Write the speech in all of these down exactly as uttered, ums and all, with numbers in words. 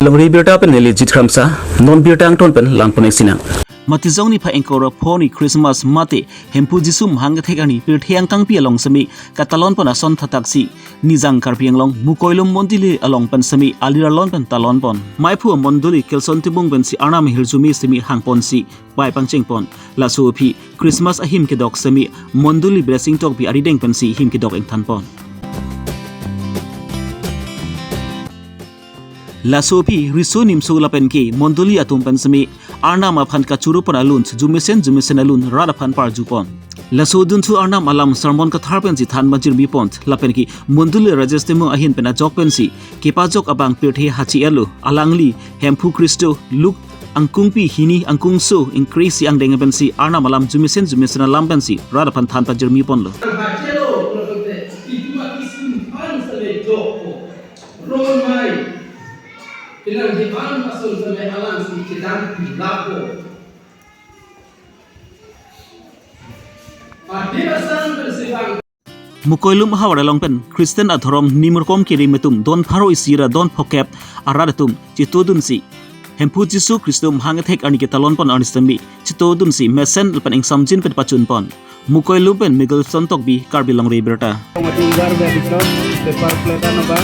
Longri birta pen neli Jit Kramsa, non birta angton pen langpon-ik sinang. Matijong niphai ingkoi ra pho arni Christmas mate Hemphu Jisu mahang kethek arni pirthe angkangpi along semi katalon pon ason thakthak si Nijang Karbi Anglong Mukoilum Mondoli along pen semi alir alon pen talon pon. Maiphu mondoli Kelson Timung pensi Arnam ahirjume semi hangpon si bai pangcheng pon. Laso aphi Christmas ahim kedok semi mondoli Blessing Tokbi arideng pensi him kedok ingthan pon. Laso aphi riso nimso lapen ke mondoli atum pen semi Arnam aphan kachoro pon alun jumesen jumesen alun rat aphan parju pon. Laso dunthu Arnam alam sermon kathar pensi than majirmi pon lapen ke mondoli Rajesh Timung ahin pen ajok pensi kepajok abang pirthe hachi elo, alangli Hemphu Khristo Luke angkungpi hini angkungso ingkre isi angdeng pensi Arnam alam jumesen jumesen alam pensi rat aphan than pajirmi ponlo. Hachelo, itum akisum an sale jok ko. Ron mai. Pinang hiban ason sale alam si chedang pilap ko. Pati basang bersibang. Mukoilum ahavar along pen Christian adhorom nimrukom kiri metum don pharo isi ra don phokep arat atum chitodunsi Hemphu Jisu Khristo mahang kethek arni ketalon pon arni semi chitodunsi mesen lapen ingsamjin pen pachun pon. Mukoilum pen Miguel Son Tokbi, Karbi Longri Birta. Tinggar ga dikau, paper plate ano ba?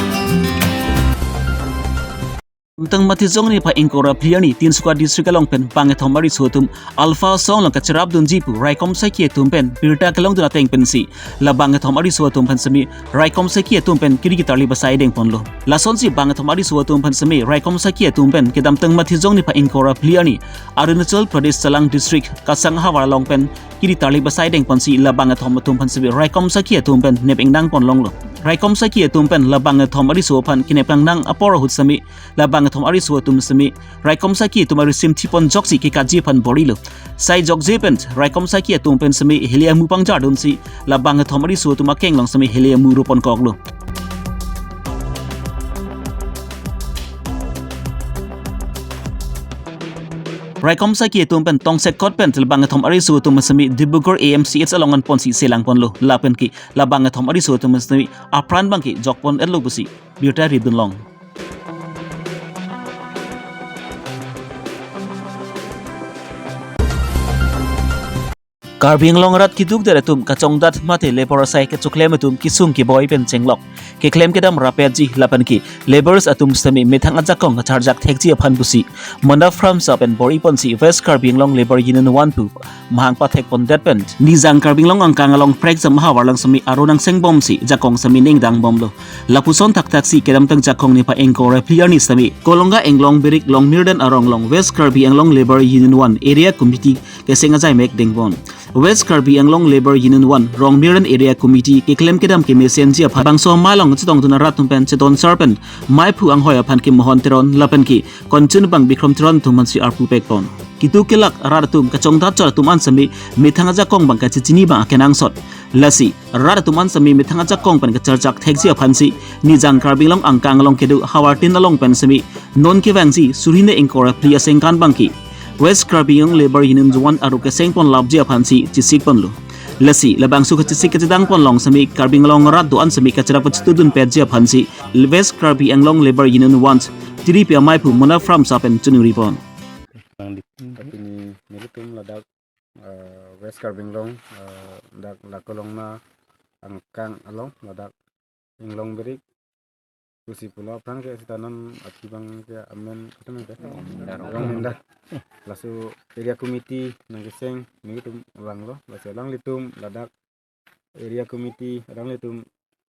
Kedamtang Matijong niphai ingkoi ra phli arni Tinsukia district along pen bangkethom ariso atum alpha asong along kacherapdunji pu raikom saki atum pen birta kelongdun ateng pensi la bangkethom ariso atum pen semi raikom saki atum pen kiri ketarli basai deng ponlo. Lasonsi bangkethom ariso atum pen semi raikom saki atum pen kedamtang Matijong niphai ingkoi ra phli arni Arunachal Pradesh Challang district Kasang ahavar along pen kiri tarli basai deng ponsi la bangkethom atum pen semi raikom saki atum pen nep ingdang pon longlo. Raikom saki atum pen la bangkethom ariso aphan kenep kangnang apor ahut semi la bangkethom ariso atum semi raikom saki atum arisim thipon joksi kekaji aphan bor-ilo. Sai jokje pen raikom saki atum pen semi heli amu pangjardunsi la bangkethom ariso atum akeng along semi heli amu ropon koklo. Raikom saki atum pen tongsekot pen la bangkethom ariso atum semi Dibrugarh A M C H along an ponsi selang ponlo. Lapen ke la bangkethom ariso atum semi apran abang ke jok pon etlo pusi birta ridun long. Karbi Anglong arat keduk der atum kachongdat mate labour asai kechoklem atum kesung keboi pen chenglok keklem kedam rapetji lapen ke labourers atum semi methang ajakong kacharjak thekji aphan pusi Monda Pramsa pen bor-i ponsi West Karbi Anglong Labour Union one pu mahang pathek pondet pen Nijang Karbi Anglong angkang along prekjam ahavar along semi aro nangseng bomsi jakong semi ningdang bomlo. Lapuson thakthak si kedamtang jakong niphai ingkoi ra phli arni semi Kolonga Inglong Birik Longmirdan arong along West Karbi Anglong Labour Union one Area Committee keseng ajai mek deng pon. West Karbi Anglong Labour Union one Rongmirdan Area Committee keklem kedam kemesenji aphan bangso malong chetongdun arat atum pen chedon sar pen maiphu anghoi aphan ke Mohon Teron lapen ke konchun bang Bikrom Teron atum aphansi arpu pek pon. Keduk kelak arat atum kachongdat chot atum an semi methang ajakong abang kachechini abang akenangsot. Lasi rat atum an semi methang ajakong pen kacharjak thekji aphansi Nijang Karbi Anglong angkang along kedo havar tin along pen semi non kevangji suri hini ingkoi ra phli asengkan abang ke West Karbi Anglong Labour Union one aro keseng pon lapji aphansi chesik ponlo. Lasi labangso kachesik kachedang pon along semi Karbi Anglong arat do-an semi kacherap kachetudun petji aphansi West Karbi Anglong Labour Union one tiripi amaiphu Monda Pramsa pen choningri pon. Pini nelitum ladak, eh, West Karbi Anglong, eh, dak la Kolonga angkang along ladak Inglong Birik pusi pulo aphrang ke sita non aphi abang ke amen kotum ke? Rongminda. Rongminda. Laso area committee nangkeseng nelitum vanglo, laso alanglitum ladak area committee alanglitum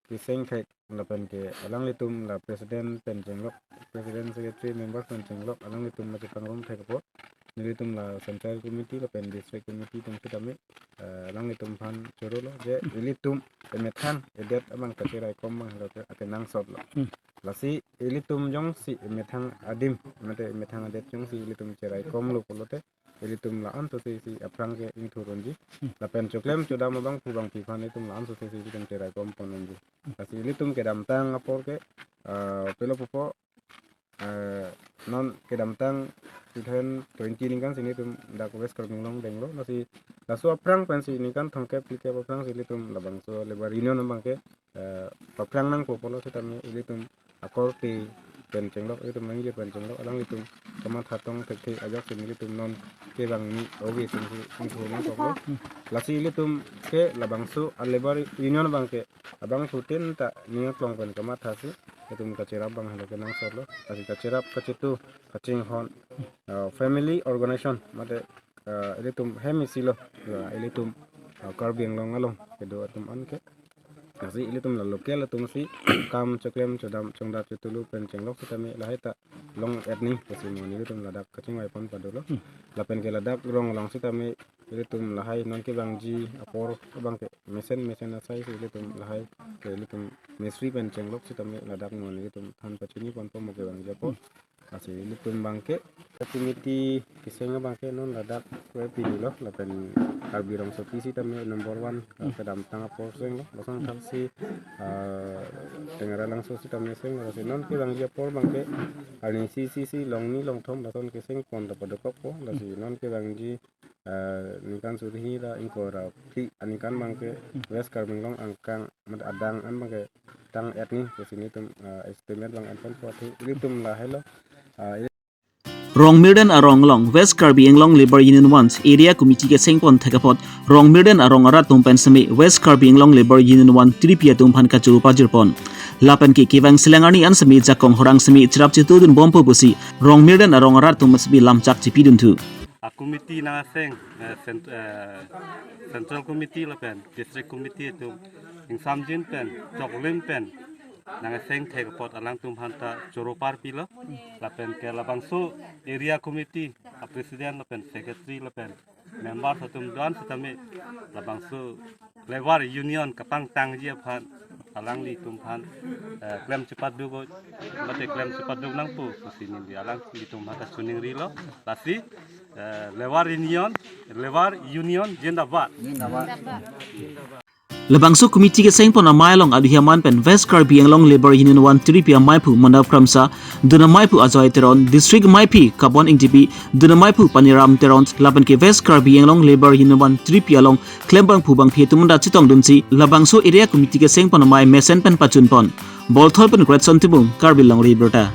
keseng thek lapen ke alanglitum la president pen chenglok, president secretary member pen chenglok alanglitum la chepangrum thek apot nelitum la central committee lapen district committee atum sitame, eh, alanglitum aphan chorolo je ilitum emethang edet abang kacheraikom abang lo ke akenangsotlo. Hmm. Lasi ilitum jongsi emethang adim mate emethang adet jongsi ilitum cheraikomlo pulote ilitum la-an sose si aphrang ke ingthurunji. Hmm. Lapen choklem chodam abangphu abangpi aphan ilitum la-an sose si ilitum cheraikom ponunji. Lasi ilitum kedamtang apor ke, ah, pelo pupo, eh, non kedamtang two thousand twenty ningkan si nelitum dak West Karbi Anglong denglo. Lasi laso aphrang pensi ningkan thomkep phlikep aphrang si ilitum labangso labour union abang ke, eh, paphrang nangpo pulo sitame ilitum akorte pen chenglok, ilitum nangji pen chenglok, alanglitum kamatha tong thekthe ajoksi nelitum non kevang ni oge sing sing sing thunang koklo. Lasi ilitum ke labangso a-labour union abang ke abangphutin ta ning aklong pen kamathasi ilitum kacherap abang helo kenangsotlo. Lasi kacherap kachetu kachinghon, uh, family organization mate, uh, ilitum hem isi lo, uh, ilitum, uh, Karbi Anglong along kedo atum an ke. Lasi ilitum la local atum si kam choklem chodam chongdat chotulu pen chenglok sitame lahai ta long-et nangji pusi mo nelitum ladak kachingvai pon padolo. Lapen ke ladak rong along sitame ilitum lahai non kevangji apor abang ke mesen mesen asai si ilitum lahai ke ilitum mesri pen chenglok sitame ladak mo nelitum than pachini ponpo mo kevangji apor. Lasi ilitum abang ke committee keseng abang ke non ladak kue pinilo, lapen Karbi Rongsopi sitame number one, eh, kedamtang apor senglo, lason thaksi, eh, Tenggara Langso sitame senglo, lasi non kevangji apor abang ke arni isi isi, longni longthom lason keseng pon ta padokokpo, lasi non kevangji, eh, ningkan suri hini ra ingkoi ra phli aningkan abang ke West Karbi Anglong angkang mate adang an abang ke tang-et nangji pusi nelitum, eh, estimate abang en ponpo, athe ilitum lahai lo, eh, Rongmirden arong along West Karbi Anglong Labour Union One Area Committee keseng pon thek apot Rongmirden arong arat atum pen seme West Karbi Anglong Labour Union One Tripi atum aphan kachoro pajirpon. Lapen ke kevang selang arni an seme jakong horang seme cherap chetudun bompo pusi Rongmirden arong arat atum seme lamchak chepidunthu. A-committee nang aseng, eh, cent-, eh, Central Committee lapen District Committee atum ingsamjin pen choklim pen nang aseng thek apot alangtum aphanta choro parpilo. Lapen ke labangso Area Committee a-President lapen Secretary lapen members atum do-an sitame labangso Labour Union kapangtangji aphan alanglitum aphan, eh, klem chepaduk o, mate klem chepaduk nangpo pusi neli alanglitum aphanta choningrilo. Lasi, eh, Labour Union, Labour Union Zindabad. Labangso committee keseng pon amei along aduhi aman pen West Karbi Anglong Labour Union One Tripi ameiphu Mandap Kramsa, dun ameiphu Ajoy Teron, District Meiphi Kabon Ingtipi, dun ameiphu Paniram Teron, lapen ke West Karbi Anglong Labour Union One Tripi along klembangphu bangphi atum anta chetongdunsi labangso Area Committee keseng pon amei mesen pen pachunpon. Bolthol pen Gretson Timung, Karbi Longri Abirta.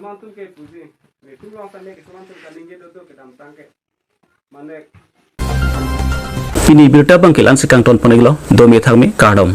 কিছুমান tum ke puji, ne tum long sane কিছুমান tum kaningje dodo kedamtang ke. Mane Pini abirta abang ke la-an si kangton pon-iklo, dome thakme, kardom.